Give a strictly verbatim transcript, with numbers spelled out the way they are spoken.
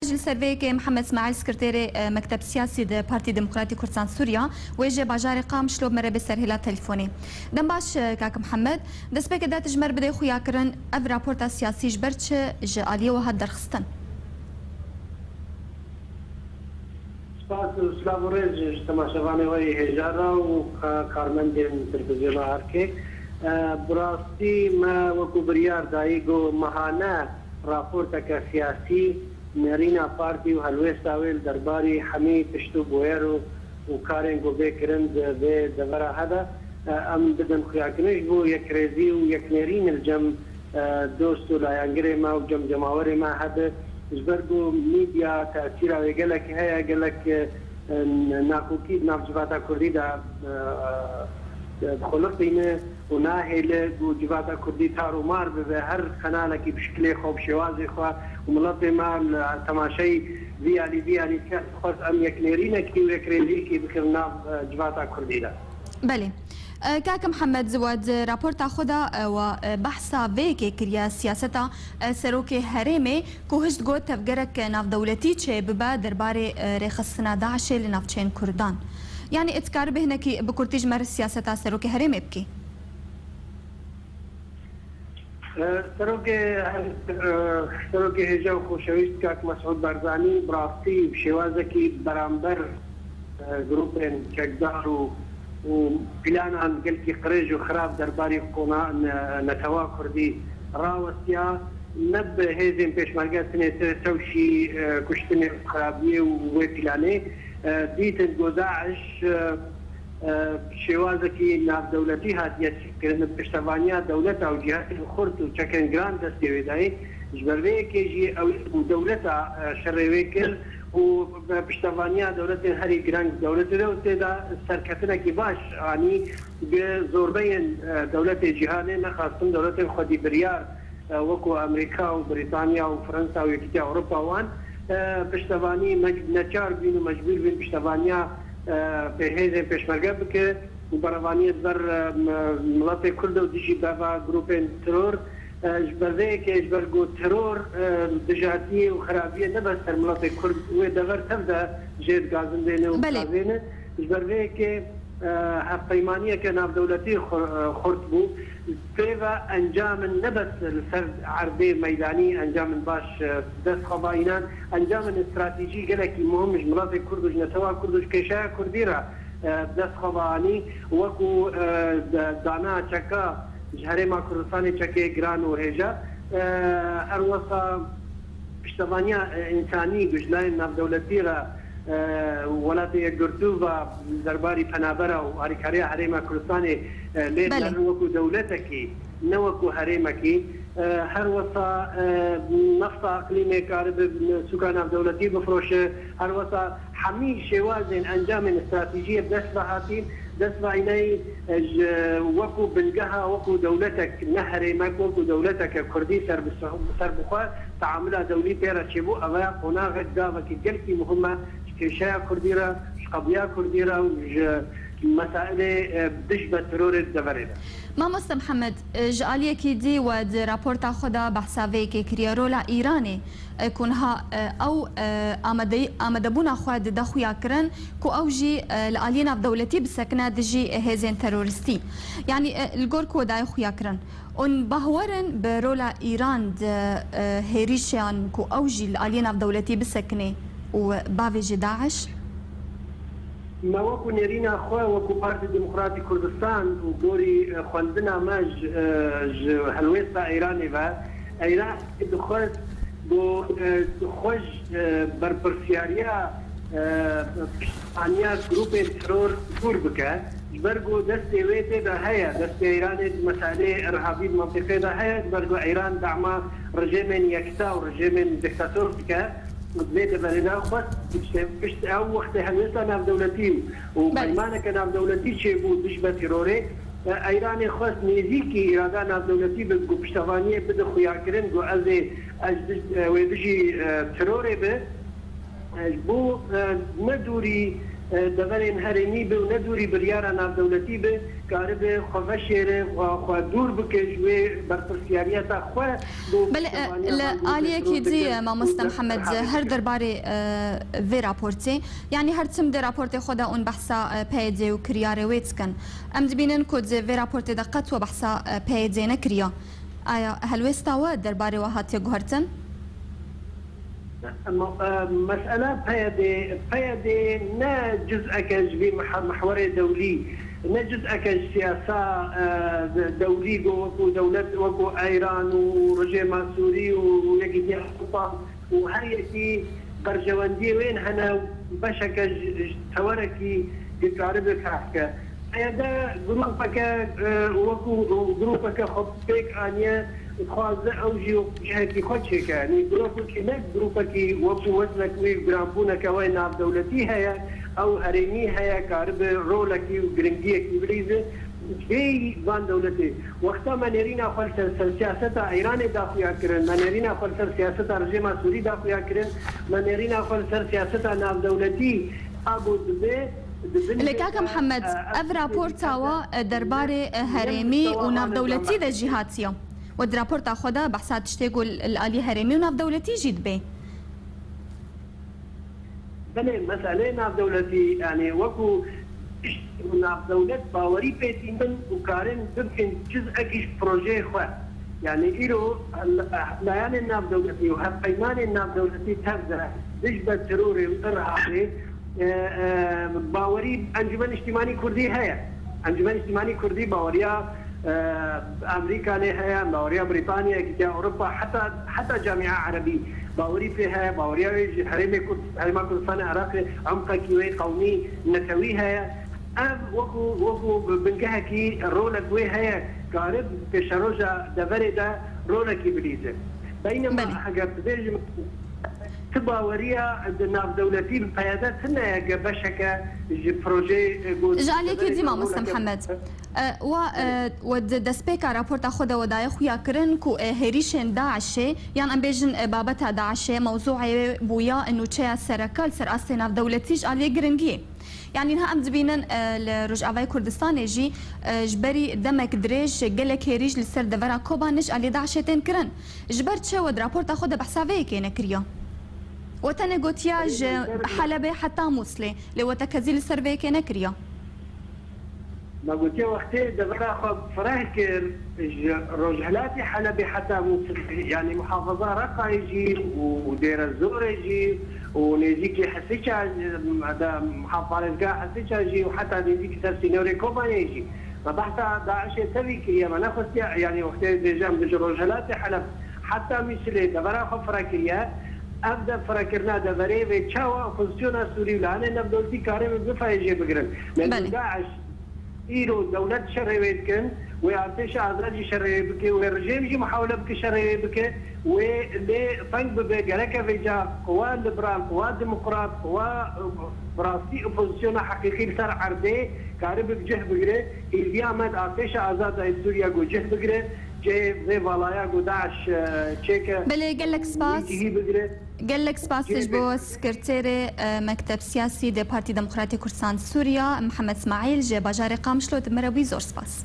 Ji li ser vê yekê Mihemed Smaîl, sekreterê, e, Mekteb Siyasî di Partî Demokratî Kurdistan Sûriya, wê ji bajarê Qamişlo bi me re bê ser hêla telefonê. Dem baş, e, kak Mihemed. Destpêkê de tu ji me re bidê xuyakirin, ev raporta siyasî ji ber çi ji aliyê we hat derxistin? Spas û silav û rêz ji temaşevanê we yê hêja re û ka-, karmendên televîzyona Erkê. E, bi rastî me wekû biryar dayî ku mehane raporteke siyasî, nêrîna partî û helwêsta wê li derbarî hemî tişt û bûyer û, û karên ku bê kirin di vê devera hede, e, em bidin xuyakirin ji bo yekrêzî û yeknêrîn li cem, e, dost û layengirê me û cem cemawerê me hebe. Ji ber ku medya tesîra wê gelek heye, gelek, e, nakokî di nav civata kurdî de, e, e, dixuliqîne û nahêle ku civata kurdî tar û mar bibe, her qenalekî bi şikilê xwe, bi şêwazê xwe û miletê me li temaşeyî vî alî, vî alî dike, dixwest em yeknêrînekî û yekrêziyekî bikin nav, e, civata kurdî de. Belê. E, kak Mihemed, we di raporta xwe de, e, we, e, behsa vê yekê kiriye, siyaseta, e, serokê herêmê, ku hişt got tevgerek navdewletî çêbibe derbarê, e, rêxistina DAIŞê li navçeyên Kurdan. Yanî, tu dikaribî hinekî bi kurtî ji me re siyaseta serokê herêmê bikî? E, serokê, e, serokê hêja û xoşewîst kak Mesûd Barzanî bi rastî bi şêwazekî beramber, e, grûpên çekdar û, û planan gelkî qirêj û xirab derbarî qona-, ne-, netewa kurdî rawestiya, ne bi hêzên pêşmerge tinê te-, tewşî, e, kuştinê û xirabiyê û wê planê, e, dîtin ku DAIŞ, e, e, şêwazekî navdewletî hatiye çêkirin, bi piştevaniya dewleta û cîhatên xurt û çekên giran destê wê dayê. Ji ber vê yekê jî ew û dewleta, e, şerê wê kir û bi piştevaniya dewletên herî gireng dewletê de û tê de serketinekî baş anî. Bi zorbeyên, e, dewletê cîhanê nexastin dewletên xwedî biryar, e, wekû Amerîka û Brîtanya û Fransa û Yekîtiya Ewropa wan, e, piştevanî mec-, neçar bîn û mecbûr bîn piştevaniya, e, pê-, hêzên pêşmerge bike û berevaniyê di ber, e, m-, miletê Kurd û dijî beva grûpên teror, e, ji ber vê yekê, ji ber ku teror, e, dijatiyê û xerabiyê ne bes ser miletê Kurd, wê dever tev de jê digazindêne û Belê. digazêne. Ji ber vê yekê, e, hevpeymaniyeke navdewletî xur-, e, xurt bû. Pê ve encamên ne bes li ser erdê meydanî encamên baş, e, dest xwe ve înan, encamên stratejî gelekî muhim ji miletê Kurd û ji netewa Kurd û ji kêşeya Kurdî re, e, dest xwe ve anî. Wekû, e, da-, dana çeka ji Herêma Kurdistanê çekê giran û hêja, e, her wesa piştevaniya, e, însanî ji layên navdewletî re, e, Welatê Yekgirtû ve derbarî penabera û alîkariya Herêma Kurdistanê, e, lê Belê. dinerin wekû dewletekî, ne wekû herêmekî. E, her wesa, e, nefta iqlîmê karibe sûka navdewletî bifroşe, her wesa hemî şêwazên encamên stratejiyê bi dest ve hatîn, dest ve înayî, e, ji wekû bingeha, wekû dewletek, ne herêmek, wekû dewleteke Kurdî ser bi, ser bi xwe teamula dewlî pê re çêbû, ev e qonaxek, gavekî gelkî muhim e ji kêşeya Kurdî re, ji qediya Kurdî re û ji mesailê, e, dij be terorê di deverê de. Mamoste Mihemed, e, ji aliyekî dî we di raporta xwe de behsa vê yekê kiriye, rola Îranê, e, ku niha, e, ew, e, amadeyî-, amadebûna xwe dide xuyakirin ku ew jî, e, li aliyê navdewletî bisekine dijî, e, hêzên terorîstî. Yanî, e, li gor ku we dayê xuyakirin. Hûn bahwer in bi rola Îran di, e, hêrişan ku ew jî li aliyê navdewletî bisekinê û bavêje DAIŞ? Me wekû nêrîna xwe, wekû Partî Demokratî Kurdistan û gorî, e, xwendina me ji, e, ji helwêsta Îranê ve, Îran dixwest ku, e, xwe ji, e, berpirsiyariya, e, piştaniya grûpên teror dûr bike. Ji ber ku destê wê tê de heye, destê Îranê di meseleyê irhabî di mintîqê de heye, ji ber ku Îran dema rejêmên yekta û rejêmên diktator dike, di vê deverê de xwest pişt ew wextê helwêsta navdewletî û Belê. peymaneke navdewletî çêbû dij be terorê, e, Îranê xwest nêzîkî îrada navdewletî bi ku piştevaniyê bide xuyakirin ku ez ê, ez dij-, e, wê dijî, e, terorê be. E, ji bo, e, ne dûrî, e, deverên herêmî be û ne dûrî biryara navdewletî be, karibe xwe veşêre, xwe, xwe dûr bike ji wê berpirsyariyeta xwe bo Belê, e, piştevaniya li van aliyekî dî, e, mamoste Mihemed, her derbarê, e, vê raportê, yanî her tim di raportê xwe de hûn behsa, e, P Y D û kiryarê wê dikin. Em dibînin ku di vê raportê de qet we behsa, e, P Y D nekiriye. Aya helwêsta we derbarê we hatiye guhertin? Ama, e, mesela P Y D, P Y D ne ciz'eke ji vî mih-, mihwerê dewlî, ne ciz'eke ji siyasa, e, de-, dewlî ku wekû dewlet, wekû Eyran û rejêma Sûrî û Yekîtiya Ewropa û her yekî berjewendiyê wên hene û beşeke ji, ji tewerekî dikaribe kehke. P Y D grûpeke, e, wekû grûpeke xwe pêk aniye, dixwaze ew jî wekû cihekî xwe çêke. Yanî grûpekî ne grûpekî wekû weznek wî giranbûneke wê navdewletî heye, ew herêmî heye, karibe rolekî û giringiyekî bilîze. Bêyî van dewletê. Wexta me nêrîna xwe li ser, ser siyaseta Îranê daxuya kirin, me nêrîna xwe li ser siyaseta rejêma Sûrî daxuya kirin, me nêrîna xwe li ser siyaseta navdewletî a ku dibe, di bin Lê vê kaka de, Mihemed, e, ev ev raporta têkilî we, e, derbarê, e, herêmî û navdewletî de jî hatiye. We di raporta xwe de behsa tiştê ku li, li alî herêmî û navdewletî jî dibe. Belê, meseleyê navdewletî, yanî wekû tişt û navdewlet bawerî pê tînin û karin bikin ciz'ekî ji projeyê xwe. Yanî îro layanên navdewletî û hevpeymanên navdewletî tev de dij be terorê û irhabê, e, e, bawerî Encûmen Niştimanî Kurdî heye. Encûmen Niştimanî Kurdî baweriya, e, Amerîka lê heye, baweriya Brîtanya, Yekîtiya Ewropa, heta, heta Camia Erebî bawerî pê heye, baweriya wê ji herêmê Kurd-, Herêma Kurdistanê Iraqê emqekî wê qewmî netewî heye. Ev wekû, wekû bingehekî rolek wê heye, karibe pêşeroja deverê de rolekî bilîze. Beynema Belê. Eger dibêjim, ti baweriya di navdewletî bi P Y D tune ye, ge beşeke ji projeyê, e, got, Ji aliyekî dî, mamoste Mihemed. E, wa, e, we di destpêka raporta xwe de we daye xuya kirin ku, e, hêrîşên DAIŞê, yan em bêjin, e, babeta DAIŞê, mewzûê wê bûya, e, nûçeya sereke li ser astê navdewletî ji aliyê giringiyê. Yanî niha em dibînin, e, li Rojavayê Kurdistanê jî, e, ji berî demek dirêj gelek hêrîş li ser devera Kobanê ji aliyê DAIŞê tên kirin. Ji ber çi we di raporta xwe de behsa vê yekê nekiriye? We tenê gotiya ji Helebê heta Mûslê, lê we tekezî li ser vê yekê nekiriye. Me gotiye wextê devera xwe fireh kir ji rojhilatê Helebê heta Mûsilê, yanî muhafaza Reqayê jî û, û Dêre Zorê jî û nêzîkî Hisiça, de muha-, parêzgeha Hisiça jî û heta nêzîkî ser sînorê Kobanê jî. Me behsa DAIŞê tevî kiriye, me nexwestiye, yanî wextê dibêjim ji rojhilatê Heleb heta Mûsilê devera xwe fire kiriye. Ev de firekirina deverê vê çawa opozisyona Sûrî û layanê navdewletî karibe bifayê jê bigirin. Belê. Lê DAIŞ Îro dewlet şerê wê dikin, wê artêşa azad jî şerê wê bike, wê rejîm jî muhawele bike şerê wê bike, wê lê feng bibe, gereke vêca quwa liberal, quwa demokrat, quwa, e, bi rastî opozisyona heqîqî li ser erdê karibe bi cih bigire, hêviya me di artêşa azad de Sûriye ku cih bigire, cihê vê valaya ku DAIŞ, e, çêke Belê, gelek spas. Wî cihî bigire. Gelek spas ji bo sekreterê, e, Mekteb Siyasî de Partî Demokratî Kurdistan Sûriya, Mihemed Smaîl ji bajarê Qamişlo, tu me re bûyî, zor spas.